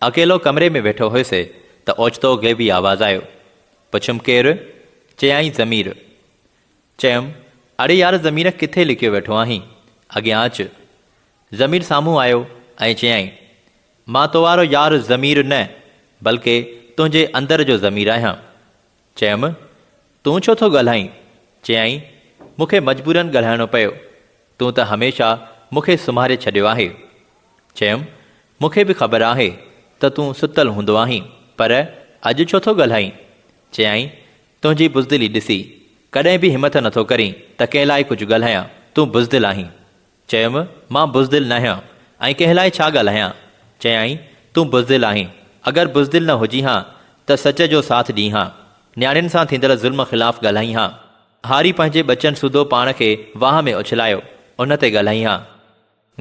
اڪيلو ڪمري ۾ ويٺو هيس ته اوچتو غيبي آواز آيو. پڇيم ڪير؟ چيائين ضمير. چيم اڙي يار ضمير ڪٿي لڪيو ويٺو آهين، اڳيان اچ. ضمير سامهون آيو ۽ چيائين مان تو وارو يار ضمير نه بلڪه تنهنجي اندر جو ضمير آهيان. چيم تون ڇو ٿو ڳالهائين؟ چيائين مون کي مجبورن ڳالهائڻو پيو. تون ته هميشه مون کي سمهاري ڇڏيو آهي. چيم، مون کي به خبر آهي ته تون ستل هوندو آهين، پر اڄ ڇو ٿو ڳالهائين؟ چيائين، تنهنجي بزدلي ڏسي، ڪڏهن به همٿ نٿو ڪرين ته ڪنهن لاء ڪجهه ڳالهايان، تون بزدل آهين. چيم، مان بزدل ناهيان ۽ ڪنهن لاء ڇا ڳالهايان؟ چيائين، تون بزدل آهين، اگر بزدل نه هجين ها ته سچ جو ساٿ ڏين ها، نياڻين سان ٿيندڙ ظلم خلاف ڳالهائين ها. هاري پنهنجي ٻچن سوڌو پاڻ کي واهه ۾ اڇلايو، ان تي ڳالهائين ها.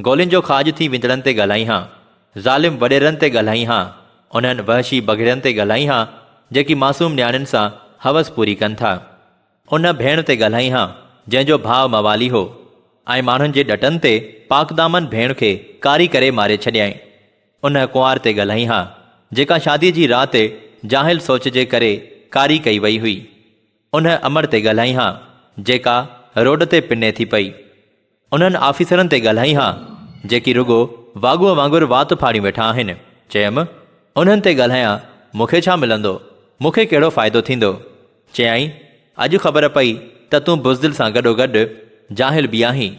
گولين جو کاڄ ٿي ويندڙن تي ڳالهائين ها. ظالم وڏيرن تي ڳالهائين ها. انهن وحشي بگهڙن تي ڳالهائين ها، جيڪي معصوم نياڻين سان هوس پوري ڪن ٿا. ان ڀيڻ تي ڳالهائين ها، جنهن جو ڀاء موالي هو ۽ ماڻهن جي ڏٽن تي پاڪدامن ڀيڻ کي ڪاري ڪري ماري ڇڏيائين. ان ڪنوار تي ڳالهائين ها، جيڪا شاديء جي رات جاهل سوچ جي ڪري ڪاري ڪئي وئي هئي. ان امڙ تي ڳالهائين ها، جيڪا روڊ تي پني ٿي پئي. انهن آفيسرن تي ڳالهائين ها، جيڪي رڳو واڳونء وانگر وات ڦاڙيون ويٺا آهن. چيم، انهن تي ڳالهايان مون کي ڇا ملندو؟ مون کي ڪهڙو فائدو ٿيندو؟ چيائين، اڄ خبر پئي ته تون بزدل سان گڏوگڏ جاهل به آهين،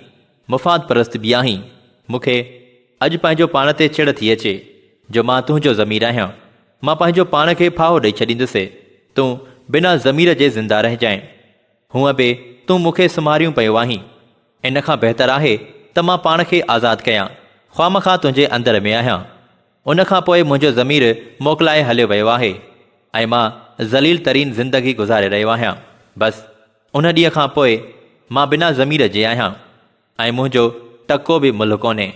مفاد پرست به آهين. مون کي اڄ پنهنجو پاڻ تي چڙ ٿي اچي، جو مان تنهنجو ضمير آهيان. مان پنهنجو پاڻ کي ڦاهو ڏئي ڇڏيندس، تون بنا ضمير جي زنده رهجانء. هونء به تون مون کي سمهاريون پيو آهين. ان کان بهتر آهي ته مان پاڻ کي آزاد ڪيان. خوامخواه تنهنجي اندر ۾ آهيان. ان کان پوء منهنجو ضمير موڪلائي هليو ويو آهي ۽ مان ذليل ترين زندگي گذاري رهيو آهيان. بس، ان ڏينهن کان پوء مان بنا ضمير جي آهيان ۽ منهنجو ٽڪو به ملهه ڪونهي.